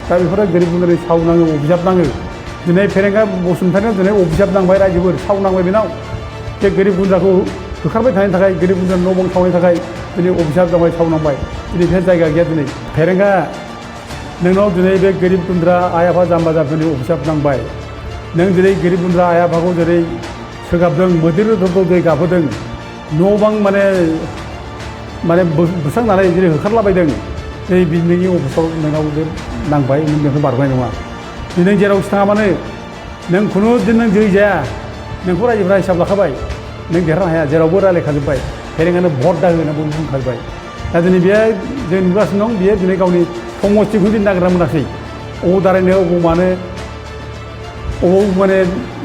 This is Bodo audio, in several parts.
दा बेफोरो गोरिबफोरनि सावनाङो अभिजाब नाङो दिनै फेरेंगा बसुमतारिनाव दिनै अभिजाब नांबाय रायजोफोर सावनांबाय बेनाव बे गोरिब गुन्द्राखौ होखारबाय थानायनि थाखाय गोरिब गुन्द्रा न' बां सावनायनि थाखाय दिनै अभिजाब नांबाय सावनांबाय दिनै बे जायगा गैया दिनै फेरेंगा नोंनाव दिनै बे गोरिब गुन्द्रा आइ आफा जाम्बा जाम्बिनि अभिजाब नांबाय नों दिनै गोरिब गुन्द्रा आइ आफाखौ जेरै सोगाबदों मैदेर दै गाबहोदों न' बां माने बुस्रांनानै जेरै होखारलाबायदों नै नोंनि अफिसाव नोंनाव नांबाय नों बेखौ बारग'नाय नङा दिनै जेरावखि थाङा मानो नों खुनु दिन नों जै जाया नोंखौ रायजोफ्रा हिसाब लाखाबाय नों देरहानो हाया जेरावबो रायलायखाजोब्बाय फेरेंगानो भट दा होना बयबो बुंखाजोब्बाय दा दिनै बेयो जों नुगासिनो दं बियो दिनै गावनि समस्थिखौ दिन नागिरना मोनाखै अबाव दारायनो अबाव मानो अबाव माने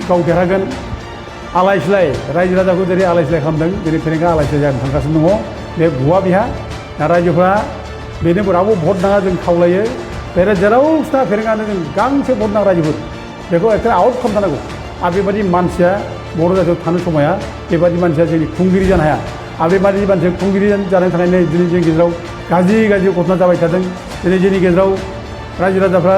गाव देरहागोन आलाय सिलाय रायजो राजाखौ जेरै आलाय सिलाय खालामदों दिनै फेरेंगा आलाय सिलाय जानो थांगासिनो दङ बे गवा बिहा दा रायजोफ्रा बेनो रावबो भट नाङा जों खावलायो बे जेरावखि फेरेंगानो जों गांसे भट नाङा रायजोफोर बेखौ एखे आउट खालामथारनांगौ आरो बेबायदि मानसिया बर' जाथियाव थानो समाया बेबायदि मानसिया जोंनि खुंगिरि जानो हाया आरो बेबायदि मानसिया खुंगिरि जानायनि थाखायनो दिनै जोंनि गेजेराव गाज्रि घटना जाबाय थादों दिनै जोंनि गेजेराव रायजो राजाफ्रा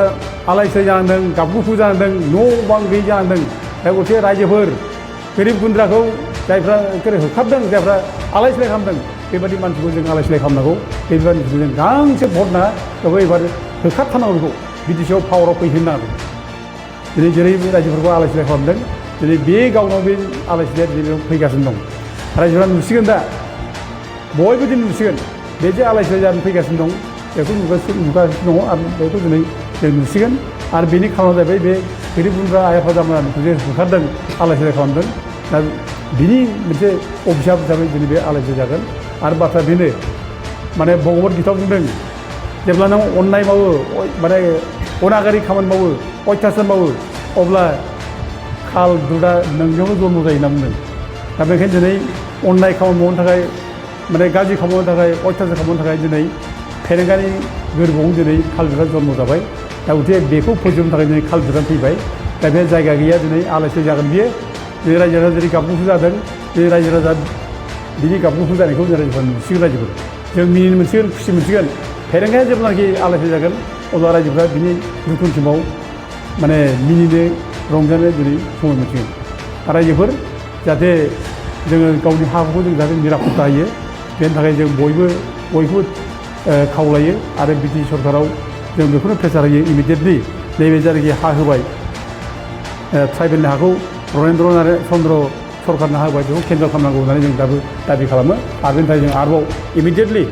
आलाय सिलाय जानांदों गाबगुखु जानांदों न' बां गैयै जानांदों दा गथे रायजोफोर गोरिब गुन्द्राखौ जायफ्रा होखारदों जायफ्रा आलाय सिलाय खालामदों बेबायदि मानसिखौ जों आलाय सिलाय खालामनांगौ बेबायदि जों गांसे भट नाङा बेखौ एबार होखारथारनांगौ बेखौ बिटिसिआव पावाराव फैहोनो नांगौ दिनै जेरै रायजोफोरखौ आलाय सिलाय खालामदों दिनै बे गावनाव बे आलाय सिलाया दिनै फैगासिनो दं रायजोफ्रा नुसिगोन दा बयबो दिनै नुसिगोन बे जे आलाय सिलाय जानानै फैगासिनो दं बेखौ नुगासिनो दङ आरो बेखौ दिनै जों नुसिगोन आरो बेनि खारना जाहैबाय बे गोरिब गुन्द्रा आइ आफा जाम्बाखौ जे होखारदों आलाय सिलाय खालामदों दा बिनि मोनसे अभिशाप हिसाबै दिनै बे आलाय सिलाय जागोन आरो बाथ्रा बेनो माने भगबत गीताव बुंदों जेब्ला नों अननाय मावो माने अनागारि खामानि मावो अयथासार मावो अब्ला खाल दुदा नोंजोंबो जन्म जायो होनना बुंदों दा बेखायनो दिनै अननाय खामानि मावनो थाखाय माने गाज्रि खामानि मावनो थाखाय अयथासार खालामनो थाखाय दिनै फेरेंगानि गोरबोआव दिनै खाल दुदा जन्म जाबाय दा गथे बेखौ फोजोबनो थाखाय दिनै खाल दुदा फैबाय दा बे जायगा गैया दिनै आलाय सिलाय जागोन बियो दिनै रायजो राजा जेरै गाबगुखु जादों दिनै रायजो राजा बिनि गाबगुखु जानायखौ जों रायजोफोरा नुसिगोन रायजोफोर जों मिनिनो मोनसिगोन खुसि मोनसिगोन फेरेंगाया जेब्लानाखि आलाय सिलाय जागोन अब्ला रायजोफ्रा बिनि दुखुसिमाव माने मिनिनो रंजानो दिनै समाय मोनसिगोन रायजोफोर जाहाथे जोङो गावनि हाखौ जों जाहाथे निरापत्ता होयो बेनि थाखाय जों बयबो खावलायो आरो बिटि सरकाराव जों बेखौनो प्रेसार होयो इमिडियेटलि नैबे जायनाखि हा होबाय ट्राइबेलनि हाखौ रनेन्द्र चन्द्र सरकारनो हा होबाय बेखौ केन्सेल खालामनांगौ होननानै जों दाबि खालामो आरो बेनि थाखाय जों आरोबाव इमिडियेटलि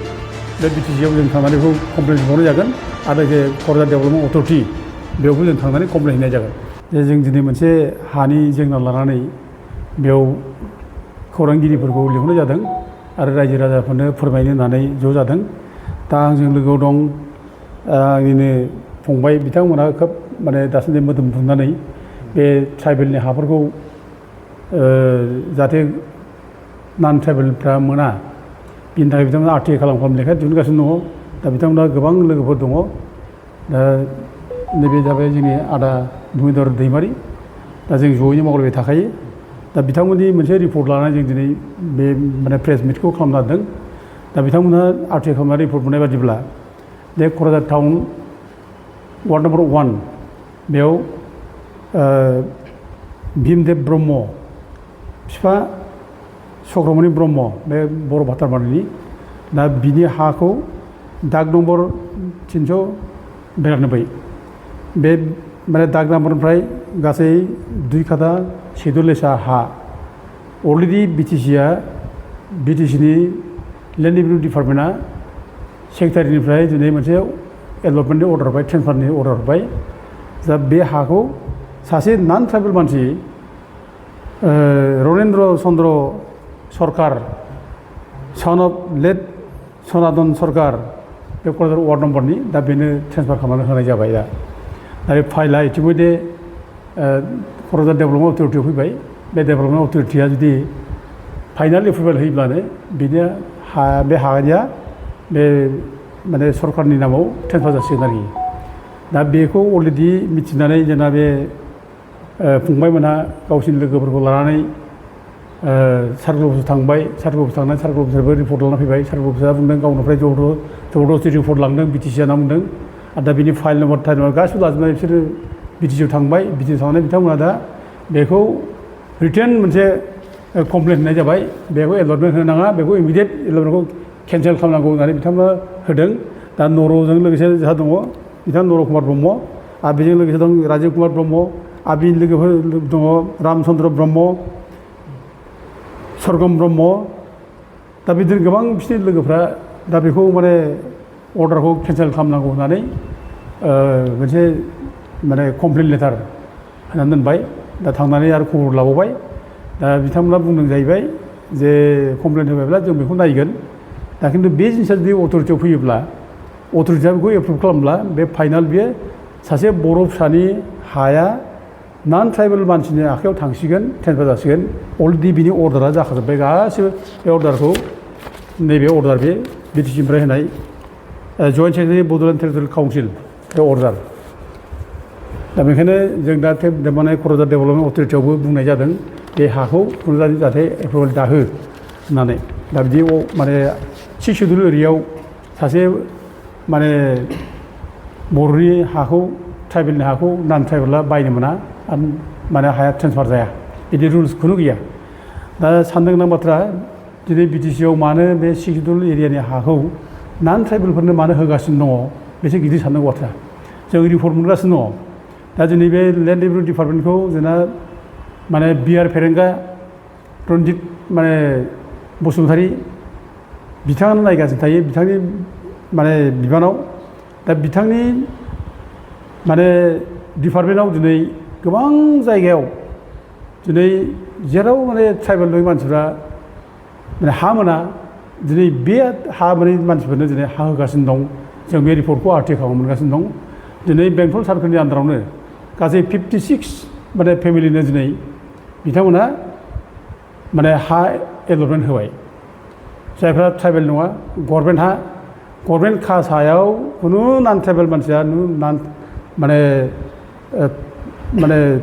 बे बिटिसिआव जों थांनानै बेखौ कमप्लेन हरनाय जागोन आरो जे क'क्राझार डेभेलपमेन्ट अथरिटि बेयावबो जों थांनानै कमप्लेन हैनाय जागोन जे जों दिनै मोनसे हानि जेंना लानानै बेयाव खौरांगिरिफोरखौ लिंहरनाय जादों आरो रायजो राजाफोरनो फोरमायनो होननानै ज' जादों दा आंजों लोगोआव दं आंनिनो फंबाय बिथांमोनहा खोब माने दासान्दि मोदोम दुंनानै बे ट्राइबेलनि हाफोरखौ जाहाथे नान ट्राइबेलफ्रा मोना बिनि थाखाय बिथांमोना आर्टिकेल खालाम लेखा दिहुनगासिनो दङ दा बिथांमोनहा गोबां लोगोफोर दङ दा नैबे जाबाय जोंनि आदा भुमिधर दैमारि दा जों जयैनो मावलायबाय थाखायो दा बिथांमोननि मोनसे रिपर्ट लानानै जों दिनै बे माने प्रेस मिटखौ खालामनो हादों दा बिथांमोनहा आर्टिकेल खालामनानै रिपर्ट मोननाय बादिब्ला बे क'क्राझार टाउन वार्ड नम्बर 1 बेयाव भीमदेब ब्रह्म बिफा चक्रमणि ब्रह्म बे बर' भातारमारिनि दा बिनि हाखौ दाग नम्बर 392 बे माने दाग नम्बरनिफ्राय गासै 2 खाथा सेदुलेसा हा अलरेडि बिटिसिनि लेन्ड रेभिनिउ डिपार्टमेन्टआ सेक्रेटारिनिफ्राय दिनै मोनसे एलटमेन्टनि अर्डार हरबाय ट्रेन्सफारनि अर्डार हरबाय दा बे हाखौ सासे नान ट्राइबेल मानसि रनेन्द्र चन्द्र सरकार सन अफ लेट सनातन सरकार बे क'क्राझार वार्ड नम्बरनि दा बेनो ट्रेन्सफार खालामनानै होनाय जाबाय दा आरो फाइलआ इतिमধ্যে क'क्राझार डेभेलपमेन्ट अथरिटियाव फैबाय बे डेभेलपमेन्ट अथरिटिया जुदि फाइनाल एप्रुभेल होयोब्लानो बे हाया बे माने सरकारनि नामाव ट्रेन्सफार जासिगोन आरोखि दा बेखौ अलरेडि मिथिनानै जोंना बे फंबायमोनहा गावसिनि लोगोफोरखौ लानानै सार्कल अफिसाव थांबाय सार्कल अफिस थांनानै सार्कल अफिसारबो रिपर्ट लाना फैबाय सार्कल अफिसारा बुंदों गावनिफ्राय जबरदस्ति रिपर्ट लांदों बिटिसिआ होनना बुंदों दा बिनि फाइल नम्बर टाइल नम्बर गासिबो लाजोबनानै बिसोरो बिटिसिआव थांबाय बिटिसिआव थांनानै बिथांमोना दा बेखौ रिटेन मोनसे कमप्लेन होनाय जाबाय बेखौ एलटमेन्ट होनाङा बेखौ इमिडियेट एलटमेन्टखौ केन्सेल खालामनांगौ होननानै बिथांमोना होदों दा नर'जों लोगोसे जोंहा दङ बिथां नर कुमार ब्रह्म आरो बेजों लोगोसे दं राजिब कुमार ब्रह्म आरो बिनि लोगोफोर दङ रामचन्द्र ब्रह्म सरगम ब्रह्म दा बिदिनो गोबां बिसोरनि लोगोफ्रा दा बेखौ माने अर्डारखौ केन्सेल खालामनांगौ होननानै मोनसे माने कमप्लेन लेटार होनानै दोनबाय दा थांनानै आरो खबर लाबावबाय दा बिथांमोना बुंदों जाहैबाय जे कमप्लेन होबायब्ला जों बेखौ नायगोन दा खिन्थु बे जिनिसा जुदि अथ'रिटियाव फैयोब्ला अथ'रिटिया बेखौ एप्रुभ खालामब्ला बे फाइनाल बेयो सासे बर' फिसानि हाया नन ट्राइबेल मानसिनि आखायाव थांसिगोन ट्रेन्सफार जासिगोन अलरेडि बिनि अर्डारा जाखाजोब्बाय गासिबो बे अर्डारखौ नैबे अर्डार बे बिटिसिनिफ्राय होनाय joint secretary Bodoland territorial council बे अर्डार दा बेनिखायनो जों दा माने क'क्राझार डेभेलपमेन्ट अथ'रिटियावबो बुंनाय जादों बे हाखौ खुनुजानि जाहाथे एप्रुभेल दाहो होननानै दा बिदि माने 6 सिडुल एरियायाव सासे माने बर'नि हाखौ ट्राइबेलनि हाखौ नन ट्राइबेला बायनो मोना आरो माने हाया ट्रेन्सफार जाया बिदि रुल्स खुनु गैया दा साननो गोनां बाथ्रा दिनै बिटिसिआव मानो बे 6 सिडुल एरियानि हाखौ नन ट्राइबेलफोरनो मानो होगासिनो दङ बेसो गिदिर साननांगौ बाथ्रा जों रिपर्ट मोनगासिनो दङ दा जोंनि बे लेन्ड डेभेलपमेन्ट डिपार्टमेन्टखौ जोंना माने बिआर फेरेंगा रन्जित माने बसुमतारी बिथाङानो नायगासिनो थायो बिथांनि माने बिबानाव दा बिथांनि माने डिपार्टमेन्टआव दिनै गोबां जायगायाव दिनै जेराव माने ट्राइबेल नङि मानसिफ्रा माने हा मोना दिनै बे हा मोनै मानसिफोरनो दिनै हा होगासिनो दं जों बे रिपर्टखौ आर्टिकेलाव मोनगासिनो दं दिनै बेंटल सार्कोलनि आन्दारावनो गासै 56 माने फेमिलिनो दिनै बिथांमोना माने हा एलटमेन्ट होबाय जायफ्रा ट्राइबेल नङा गभर्नमेन्ट हा गभर्नमेन्ट कास्ट हायाव खुनु नन ट्राइबेल मानसिया माने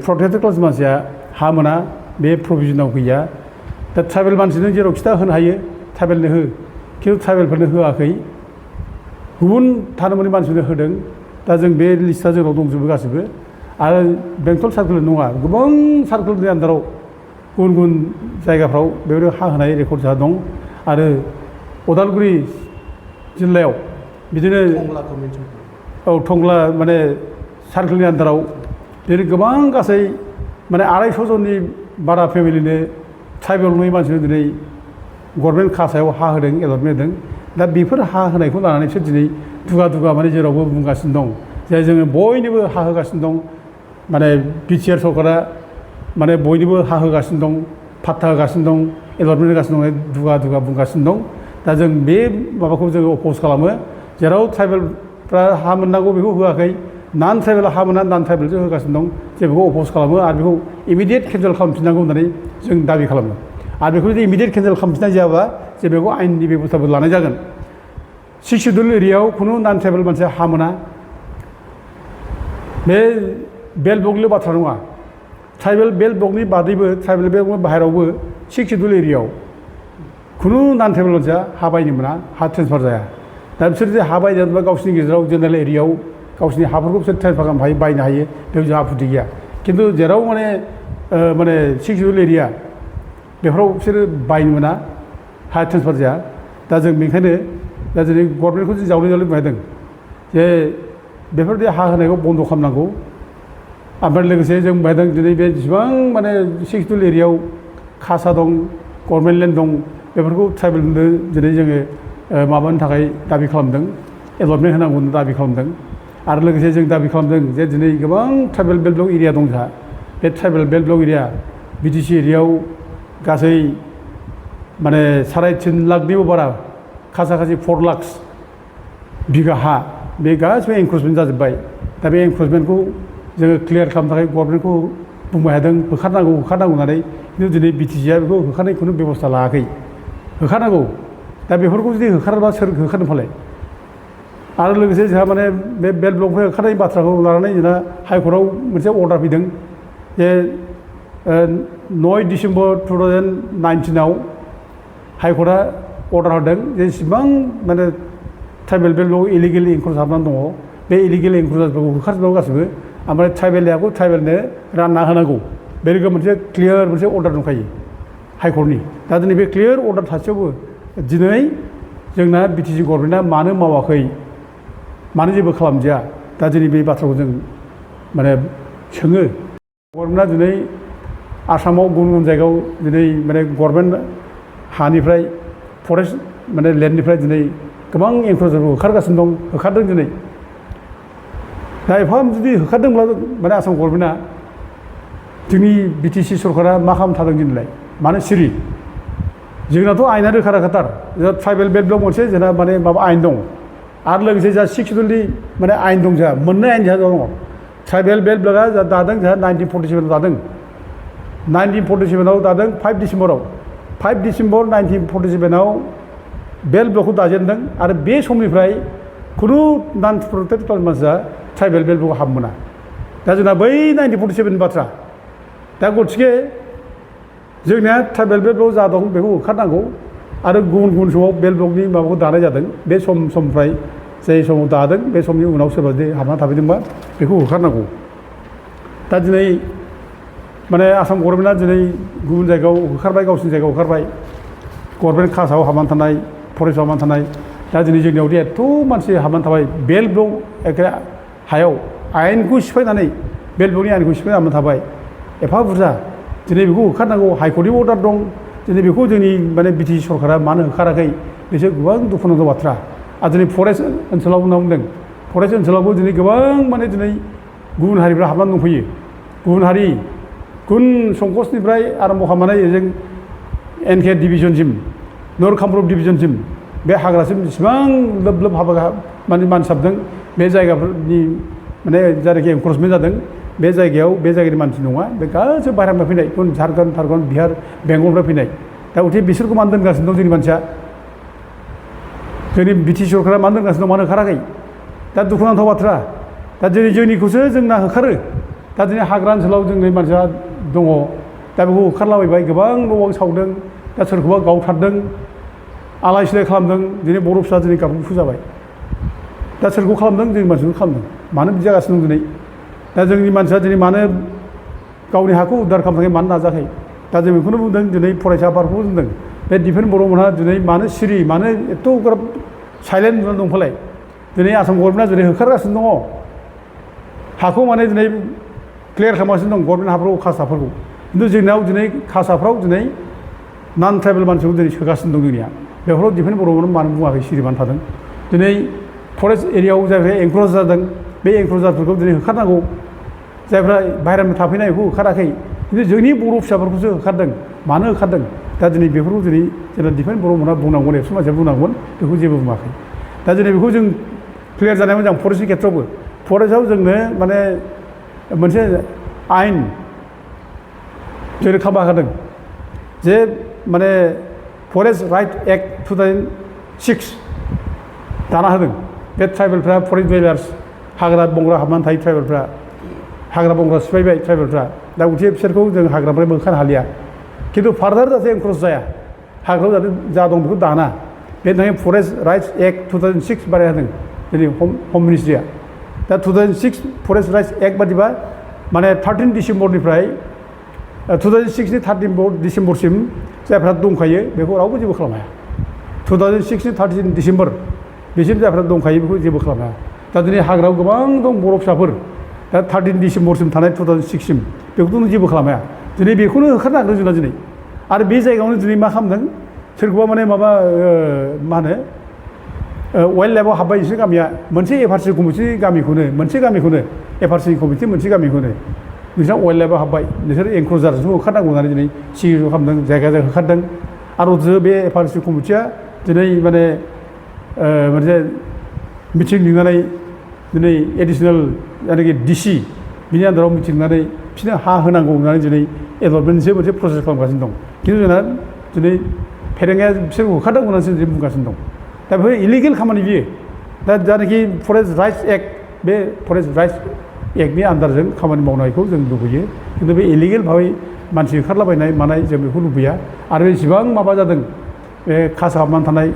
प्रटेक्टेड क्लास मानसिया हा मोना बे प्रभिजनाव गैया दा ट्राइबेल मानसिनो जेराव खिथा होनो हायो ट्राइबेलनो हो खिन्थु ट्राइबेलफोरनो होआखै गुबुन थानो मोनै मानसिफोरनो होदों दा जों बे लिस्टआ जोंनाव दंजोबो गासिबो आरो बेंटल सार्कोल नङा गोबां सार्कोलनि आन्दाराव गुबुन गुबुन जायगाफ्राव बेबायदि हा होनाय रेकर्ड जोंहा दं आरो उदालगुरि जिल्लायाव बिदिनो औ टंला माने सार्कोलनि आन्दाराव बिदिनो गोबां गासै माने 250 जननि बारा फेमिलिनो ट्राइबेल नङि मानसिनो दिनै गभर्नमेन्ट कास्टआव हा होदों एलटमेन्ट होदों दा बेफोर हा होनायखौ लानानै बिसोर दिनै दुगा माने जेरावबो बुंगासिनो दं जे जोङो बयनोबो हा होगासिनो दं माने बिटिआर सरकारा माने बयनोबो हा होगासिनो दं फाट्टा होगासिनो दं एलटमेन्ट होगासिनो दं दुगा बुंगासिनो दं दा जों बे माबाखौ जोङो अपोज खालामो जेराव ट्राइबेलफ्रा हा मोननांगौ बेखौ होआखै नन ट्राइबेल हा मोना नन ट्राइबेलसो होगासिनो दं जों बेखौ अपोज खालामो आरो बेखौ इमिडियेट केन्सेल खालामफिननांगौ होननानै जों दाबि खालामो आरो बेखौ जुदि इमिडियेट केन्सेल खालामफिननाय जायाबा जे बेखौ आयेननि बेब'स्थाबो लानाय जागोन 6 सिडुल एरियायाव खुनु नन ट्राइबेल मानसिया हा मोना बे बेल्ट ब्लकनिल' बाथ्रा नङा ट्राइबेल बेल्ट ब्लकनि बादैबो ट्राइबेल बेल्ट ब्लकनि बाहेरायावबो 6 सिडुल एरियायाव खुनु नन ट्राइबेल मानसिया हा बायनो मोना हा ट्रेन्सफार जाया दा बिसोर जे हा बायनोबा गावसिनि गेजेराव जेनेरेल एरियायाव गावसिनि हाफोरखौ बिसोर ट्रेन्सफार खालामनो हायो बायनो हायो बेयाव जोंहा आपत्ति गैया खिन्थु जेराव माने 6 सिडुल एरिया बेफोराव बिसोरो बायनो मोना हा ट्रेन्सफार जाया दा जों बेनिखायनो दा दिनै गभर्नमेन्टखौ जों जावले बुंदों जे बेफोरबायदि हा होनायखौ बन्द' खालामनांगौ ओमफ्राय लोगोसे जों बुंदों दिनै बे जेसेबां माने 6 सिडुल एरियायाव खासा दं गभर्नमेन्ट लेन्ड दं बेफोरखौ ट्राइबेलनो दिनै जोङो माबानो थाखाय दाबि खालामदों एलटमेन्ट होनांगौ होनना दाबि खालामदों आरो लोगोसे जों दाबि खालामदों जे दिनै गोबां ट्राइबेल बेल्ट ब्लक एरिया दं जोंहा बे tribal belt block area BTC एरियायाव गासै माने 3.5 लाखनिबो बारा खासा 4 लाख बिगा हा बे गासिबो एनक्रचमेन्ट जाजोब्बाय दा बे एनक्रचमेन्टखौ जोङो क्लियार खालामनो थाखाय गभर्नमेन्टखौ बुंबाय थादों होखारनांगौ होननानै खिन्थु दिनै बिटिसिआ बेखौ होखारनाय खुनु बेब'स्था लायाखै होखारनांगौ दा बेफोरखौ जुदि होखाराबा सोर होखारनो फालाय आरो लोगोसे जोंहा माने बे बेल्ट ब्लकनिफ्राय होखारनाय बाथ्राखौ लानानै जोंहा हाइकर्टआव मोनसे अर्डार फैदों जे 9 डिसेम्बर 2019आव हाइकर्टआ अर्डार होदों जे जेसेबां माने ट्राइबेल बेल्ट ब्लक इलिगेलि एनक्रच हाबनानै दङ बे इलिगेल एनक्रोचारफोरखौ होखारजोबनांगौ गासिबो ओमफ्राय ट्राइबेलनियाखौ ट्राइबेलनो रानना होनांगौ बे रोखोम मोनसे क्लियार मोनसे अर्डार दंखायो हाइकर्टनि दा दिनै बे क्लियार अर्डार थासेयावबो दिनै जोंना बिटिसि गभर्नमेन्टआ मानो मावाखै मानो जेबो खालामदिया दा दिनै बे बाथ्राखौ जों माने सोङो गभर्नमेन्टआ दिनै आसामाव गुबुन गुबुन जायगायाव दिनै माने गभर्नमेन्ट हानिफ्राय फरेस्ट माने लेन्डनिफ्राय दिनै गोबां एनक्रोचारफोरखौ होखारगासिनो दं होखारदों दिनै दा एफा जुदि होखारदोंब्ला माने आसाम गभर्नमेन्टआ जोंनि बिटिसि सरकारा मा खालामना थादों दिनैलाय मानो सिरि जोंनाथ' आयेना रोखा रोखाथार जोंहा ट्राइबेल बेल्ट ब्लक मोनसे जोंना माने माबा आयेन दं आरो लोगोसे जोंहा 6 शेड्युलनि माने आयेन दं जोंहा मोननै आयेन जोंहा दङ ट्राइबेल बेल्ट ब्लकआ दादों जोंहा 1947 दादों 1947 दादों 5 डिसेम्बराव 5 डिसेम्बर 1947 बेल्ट ब्लकखौ दाजेनदों आरो बे समनिफ्राय खुनु नन प्रोटेक्टेड क्लास मानसिया ट्राइबेल बेल्ट ब्लकआव हाबनो मोना दा जोंना बै 1947 बाथ्रा दा गतिके जोंनिया ट्राइबेल बेल्ट ब्लक जा दं बेखौ होखारनांगौ आरो गुबुन गुबुन समाव बेल्ट ब्लकनि माबाखौ दानाय जादों बे समनिफ्राय जाय समाव दादों बे समनि उनाव सोरबा जुदि हाबना थाफैदोंबा बेखौ होखारनांगौ दा दिनै माने आसाम गभर्नमेन्टआ दिनै गुबुन जायगायाव होखारबाय गावसिनि जायगायाव होखारबाय गभर्नमेन्ट कासाव हाबनानै थानाय फरेस्टआव हाबनानै थानाय दा दिनै जोंनियावदि एथ' मानसि हाबनानै थाबाय बेल्ट ब्लक एखे हायाव आयेनखौ सिफायनानै बेल्ट ब्लकनि आयेनखौ सिफायनानै हाबनानै थाबाय एफा बुरजा दिनै बेखौ होखारनांगौ हाइकर्टनि अर्डार दं दिनै बेखौ जोंनि माने बिटिसि सरकारा मानो होखाराखै बिसोर गोबां दुखुनांथाव बाथ्रा आरो दिनै फरेस्ट ओनसोलाव होनना बुंदों फरेस्ट ओनसोलावबो दिनै गोबां माने दिनै गुबुन हारिफ्रा हाबनानै दंफैयो गुबुन हारि गुबुन संकसनिफ्राय आरम्भ खालामनानै ओजों एनके डिभिजनसिम नर्थ कामरुप डिभिजनसिम बे हाग्रासिम जेसेबां लोब लोब हाबा माने मानसाबदों बे जायगाफोरनि माने जायनाखि एनक्रोचमेन्ट जादों बे जायगायाव बे जायगानि मानसि नङा बे गासैबो बाहेरानिफ्राय फैनाय गुबुन झारखन्ड थारखन्ड बिहार बेंगलनिफ्राय फैनाय दा उथे बिसोरखौ मानो दोनगासिनो दं जोंनि मानसिया जोंनि बिटिसि सरकारा मानो दोनगासिनो दं मानो होखाराखै दा दुखुनांथाव बाथ्रा दा दिनै जोंनिखौसो जोंना होखारो दा दिनै हाग्रा ओनसोलाव जोंनि मानसिया दङ दा बेखौ होखारलाबायबाय गोबां न' बां सावदों दा सोरखौबा गावथारदों आलाय सिलाय खालामदों दिनै बर' फिसा दिनै गाबगुफु जाबाय दा सोरखौ खालामदों जोंनि मानसिखौ खालामदों मानो बिदि जागासिनो दं दिनै दा जोंनि मानसिया दिनै मानो गावनि हाखौ उद्धार खालामनो थाखाय मानो नाजाखै दा जों बेखौनो बुंदों दिनै फरायसा आफादखौबो बुंदों बे दिफेन बर'मोनहा दिनै मानो सिरि मानो एथ'ग्राब साइलेन्ट जानानै दंफालाय दिनै आसाम गभर्नमेन्टआ दिनै होखारगासिनो दङ हाखौ माने दिनै क्लियार खालामगासिनो दं गभर्नमेन्ट हाफोराव खासाफोरखौ खिन्थु जोंनाव दिनै खासाफ्राव दिनै नन ट्राइबेल मानसिखौ दिनै सोगासिनो दं जोंनिया बेफोराव दिफेन बर'मोन मानो बुङाखै सिरि मानो थादों दिनै फरेस्ट एरियायाव जायफ्रा एनक्रोच जादों बे एनक्रोचारफोरखौ दिनै होखारनांगौ जायफ्रा बाहेरानिफ्राय थाफैनाय बेखौ होखाराखै खिन्थु जोंनि बर' फिसाफोरखौसो होखारदों मानो होखारदों दा दिनै बेफोरखौ दिनै जेब्ला दिफेन बर'मोनहा बुंनांगौन एक्स' मानसिया बुंनांगौन बेखौ जेबो बुङाखै दा दिनै बेखौ जों क्लियार जानाय मोजां फरेस्टनि खेथ्रआवबो फरेस्टआव जोंनो माने मोनसे आयेन जोंनो खाबा होदों जे माने फरेस्ट राइट एक्ट 2006 दाना होदों बे ट्राइबेलफ्रा फरेस्ट भेलियार्स हाग्रा बंग्रा हाबनानै थायो ट्राइबेलफ्रा हाग्रा बंग्रा सिफायबाय ट्राइबेलफ्रा दा उथे बिसोरखौ जों हाग्रानिफ्राय बोखानो हालिया खिन्थु फार्दार जाहाथे एनक्रोच जाया हाग्रायाव जाहाथे जा दं बेखौ दाना बेनि थाखाय फरेस्ट राइट्स एक्ट 2006 बानाय होदों जोंनि हम मिनिस्ट्रिया दा 2006 फरेस्ट राइट्स एक्ट बादिबा माने 13 डिसेम्बरनिफ्राय 2006 नि 13 डिसेम्बरसिम जायफ्रा दंखायो बेखौ रावबो जेबो खालामनो हाया 2006 नि 13 डिसेम्बर बिसिम जायफ्रा दंखायो बेखौ जेबो खालामनो हाया दा दिनै हाग्रायाव गोबां दं बर' फिसाफोर दा 13 डिसेम्बरसिम थानाय 2006 सिम बेखौथ' जेबो खालामनो हाया दिनै बेखौनो होखारनो नागिरदों जोंना दिनै आरो बे जायगायावनो दिनै मा खालामदों सोरखौबा माने माबा मा होनो वाइल्ड लाइफआव हाबबाय बिसोर गामिया मोनसे एफआरसि कमिटि गामिखौनो मोनसे गामिखौनो एफआरसि कमिटि मोनसे गामिखौनो नोंसोर वाइल्ड लाइफआव हाबबाय नोंसोर एनक्रोचारजों होखारनांगौ होननानै दिनै सिगां खालामदों जायगा जायगा होखारदों आरो बे एफआरसि कमिटिया दिनै माने मोनसे मिटिं लिंनानै दिनै एडिसनेल जायनाखि डिसि बिनि आन्दाराव मिटिं लिंनानै बिसोरनो हा होनांगौ होननानै दिनै एलटमेन्टनिसो मोनसे प्रसेस खालामगासिनो दं खिन्थु जोंना दिनै फेरेंगाया बिसोरखौ होखारनांगौ होननानैसो दिनै बुंगासिनो दं दा बेफोर इलिगेल खामानि बियो दा जायनाखि फरेस्ट राइट्स एक्ट बे फरेस्ट राइट्स एक्टनि आन्दारजों खामानि मावनायखौ जों लुबैयो खिन्थु बे इलिगेल भाबै मानसि ओंखारलाबायनाय मानाय जों बेखौ लुबैया आरो बेसेबां माबा जादों बे खासा हाबनानै थानाय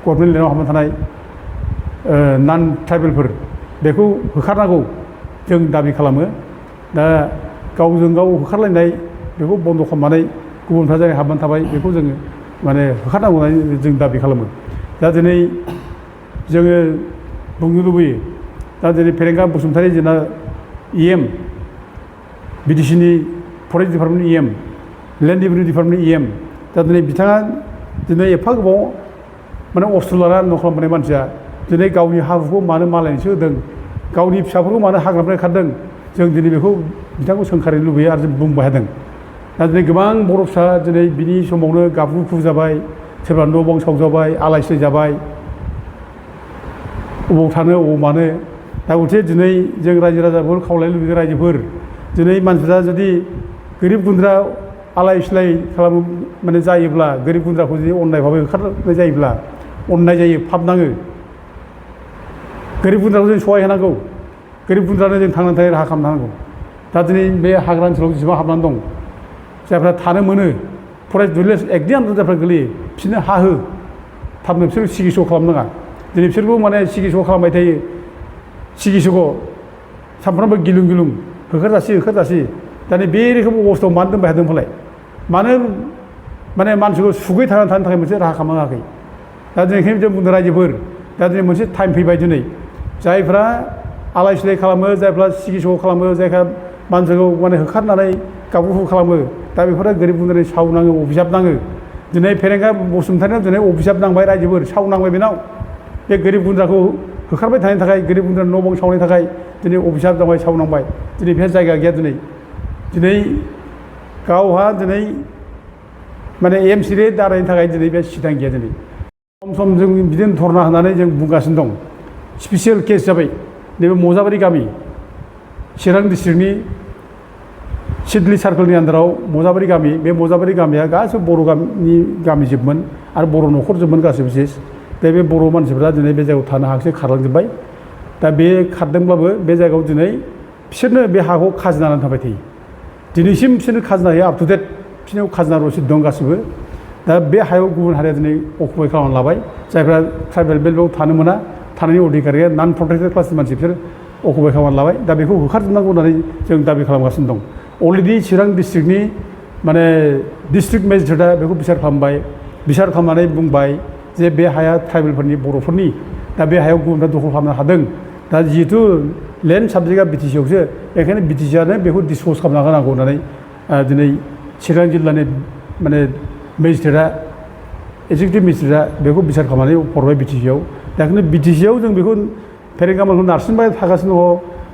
गभर्नमेन्ट लेन्डआव हाबनानै थानाय नन ट्राइबेलफोर बेखौ होखारनांगौ जों दाबि खालामो। दा गावजों गाव होखारलायनाय बेखौ बन्द' खालामनानै गुबुनफ्रा जाय हाबनानै थाबाय बेखौ जोङो माने होखारनांगौ होननानै जों दाबि खालामो। दा दिनै जोङो बुंनो लुबैयो, दा दिनै फेरेंगा बसुमतारी जोंना EM BDCनि फरेस्ट डिपार्टमेन्टनि EM लेन्ड रेभिनिउ डिपार्टमेन्टनि EM दा दिनै बिथाङा दिनै एफा गोबाव माने अस्ट्र लाना न' खालामबोनाय मानसिया दिनै गावनि हा-हुखौ मानो मालायनोसो होदों, गावनि फिसाफोरखौ मानो हाग्रानिफ्राय खारदों, जों दिनै बेखौ बिथांखौ सोंखारिनो लुबैयो आरो जों बुंबाय थादों। दा दिनै गोबां बर' फिसा दिनै बिनि समावनो गाबगु जाबाय, सोरबा न' बां सावजाबाय, आलाय सिलाय जाबाय, अबाव थानो अबाव मानो। दा गथिखे दिनै जों रायजो राजाफोर खावलायनो लुबैयो, रायजोफोर दिनै मानसिफ्रा जुदि गोरिब गुन्द्रा आलाय सिलाय खालामो माने जायोब्ला, गोरिब गुन्द्राखौ जुदि अननाय भाबै होखारनाय जायोब्ला अननाय जायो, पाप नाङो। गोरिब गुन्द्राखौ जों सहाय होनांगौ, गोरिब गुन्द्रानो जों थांनानै थानाय राहा खालामनांगौ। दा दिनै बे हाग्रा ओनसोलाव जेसेबां हाबनानै दं, जायफ्रा थानो मोनो फरेस्ट भिलेज एक्टनि आन्दाराव जायफ्रा गोलैयो बिसोरनो हा हो, थाबनो बिसोरखौ सिगिस' खालामनाङा। दिनै बिसोरखौ माने सिगिस' खालामबाय थायो, सिगिस'खौ सानफ्रामबो गिलुं गिलुं होखारजासि दा बे रोखोम अबस्थायाव मानो दोनबाय थादों फालाय? मानो माने मानसिखौ सुगै थांनानै थानो थाखाय मोनसे राहा खालामनो हायाखै? दा दिनै ओंखायनो जों बुंदों रायजोफोर, दा दिनै मोनसे टाइम फैबाय दिनै जायफ्रा आलाय सिलाय खालामो, जायफ्रा सिगिस' खालामो, जायफ्रा मानसिखौ माने होखारनानै गावबा खालामो, दा बेफोरो गोरिब गुन्द्रानि साव नाङो, अभिशाप नाङो। दिनै फेरेंगा बसुमतारीनाव दिनै अभिशाप नांबाय, रायजोफोर साव नांबाय बेनाव। बे गोरिब गुन्द्राखौ होखारबाय थानायनि थाखाय, गोरिब गुन्द्रानि न' बां सावनायनि थाखाय दिनै अभिशाप जाबाय, साव नांबाय। दिनै बेहा जायगा गैया। दिनै गावहा दिनै माने MCA दारायनि थाखाय दिनै बे सिदां गैया। दिनै सम जों बिदिनो धरना होनानै जों बुंगासिनो दं। स्पेसियेल केस जाबाय नैबे मजाबारि गामि, चिरां डिस्ट्रिक्टनि सिडली सार्कोलनि आन्दाराव मजाबारि गामि। बे मजाबारि गामिया गासैबो बर' गामिजोबमोन आरो बर' न'खरजोबमोन गासैबो सेस। दा बे बर' मानसिफ्रा दिनै बे जायगायाव थानो हायाखिसै, खारलांजोब्बाय। दा बे खारदोंब्लाबो बे जायगायाव दिनै बिसोरनो बे हाखौ खाजोना होनानै थाबाय थायो। दिनैसिम बिसोरनो खाजोना होयो, आप टु डेट बिसोरनाव खाजोना रसिद दं गासिबो। दा बे हायाव गुबुन हारिया दिनै अकुपाय खालामनानै लाबाय। जायफ्रा ट्राइबेल बेल्टआव थानो मोना, थानायनि अधिकारिया नन प्रटेक्टेड क्लासनि मानसि, बिसोर अकुपाय खालामनानै लाबाय। दा बेखौ होखारजोबनांगौ होननानै जों दाबि खालामगासिनो दं। अलरेडि चिरां डिस्ट्रिक्टनि माने डिस्ट्रिक्ट मेजिस्ट्रेटआ बेखौ बिसार खालामबाय, बिसार खालामनानै बुंबाय जे बे हाया ट्राइबेलफोरनि, बर'फोरनि। दा बे हायाव गुबुनफ्रा दखल खालामनो हादों। दा जिहेतु लेन्ड साबजेक्टआ BTCआवसो, बेखायनो BTCआनो बेखौ डिसपस खालामना होनांगौ होननानै दिनै चिरां जिल्लानि माने मेजिस्ट्रेटआ, एक्जिकिउटिभ मेजिस्ट्रेटआ बेखौ बिसार खालामनानै हरबाय BTCआव। दा ओंखायनो BTCआव जों बेखौ फेरेंगामोनखौ नारसिनबाय थागासिनो दङ,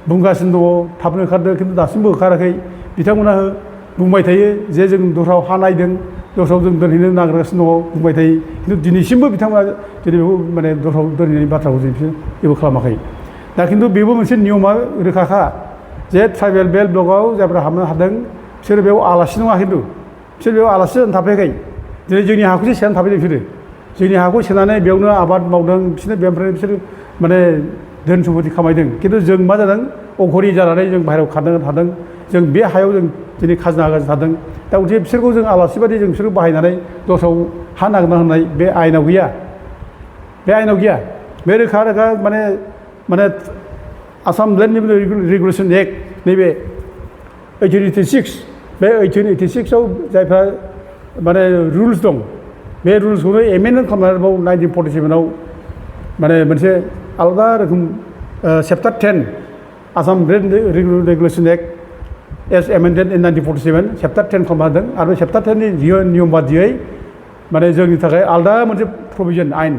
बुंगासिनो दङ थाबनो होखारदो, खिन्थु दासिमबो होखाराखै। बिथांमोना बुंबाय थायो जे जों दस्रायाव हा नायदों, दस्रायाव जों दोनहैनो नागिरगासिनो दङ बुंबाय थायो, खिन्थु दिनैसिमबो बिथांमोना दिनै बेखौ माने दस्रायाव दोनहैनायनि बाथ्राखौ जों बिसोर जेबो खालामाखै। दा खिन्थु बेबो मोनसे नियमा रोखाखा जे ट्राइबेल बेल्ट ब्लकआव जायफ्रा हाबनो हादों बिसोर बेयाव आलासि नङा, खिन्थु बिसोर बेयाव आलासि जानानै थाफैयाखै। दिनै जोंनि हाखौसो सेनानै थाफैदों बिसोरो। जोंनि हाखौ सेनानै बेयावनो आबाद मावदों, बिसोरनो बेनिफ्राय बिसोर माने धोन सम्पति खामायदों। खिन्थु जों मा जादों, अघरि जानानै जों बाहेरायाव खारनो हादों। जों बे हायाव जों दिनै खाजोना होगासिनो थादों। दा गथिखे बिसोरखौ जों आलासि बादि जों बिसोरखौ बाहायनानै दस्रायाव हा नागिरना होनाय बे आयेनाव गैया, बे आयेनाव गैया। बे रोखा रोखा माने आसाम लेन्ड रेगुलेसन एक्ट नैबे 1886, बे 1886आव जायफ्रा माने रुल्स दं, बे रुल्सखौनो एमेन्डमेन्ट खालामनानै बाव 1947आव माने मोनसे आलादा रोखोम chapter 10 Assam land regulation act as amended in 1947 chapter 10 खालामना होदों। आरो बे चेप्टार 10नि नियम बादियै माने जोंनि थाखाय आलादा मोनसे प्रभिजन आयेन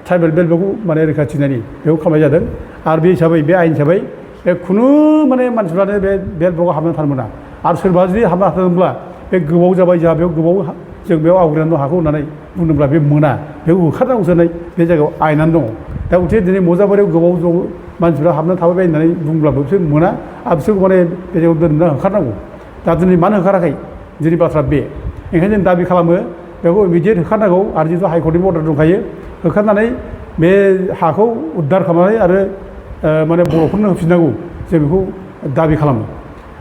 ट्राइबेल बेल्टखौ माने रैखाथि होनायनि बेखौ खालामनाय जादों। आरो बे हिसाबै बे आयेन हिसाबै बे खुनु माने मानसिफ्रानो बे बेल्ट ब्लकआव हाबनानै थानो मोना। आरो सोरबा जुदि हाबना थादोंब्ला बे गोबाव जाबाय, जोंहा बेयाव गोबाव जों बेयाव आवग्रिनानै दं हाखौ होननानै बुंदोंब्ला बे मोना, बेखौ होखारनांगौ जानाय बे जायगायाव आयेनानो दङ। दा गथिखे दिनै मजाबारियाव गोबाव दं मानसिफ्रा हाबनानै थाबाय होननानै बुंब्लाबो बिसोर मोना, आरो बिसोरखौ माने बे जायगायाव दोनना होखारनांगौ। दा दिनै मानो होखाराखै जोंनि बाथ्रा बे। ओंखायनो जों दाबि खालामो बेखौ इमिडियेट होखारनांगौ। आरो जिहेतु हाइकर्टनि अर्डार दंखायो, होखारनानै बे हाखौ उद्धार खालामनानै आरो माने बर'फोरनो होफिननांगौ, जों बेखौ दाबि खालामो।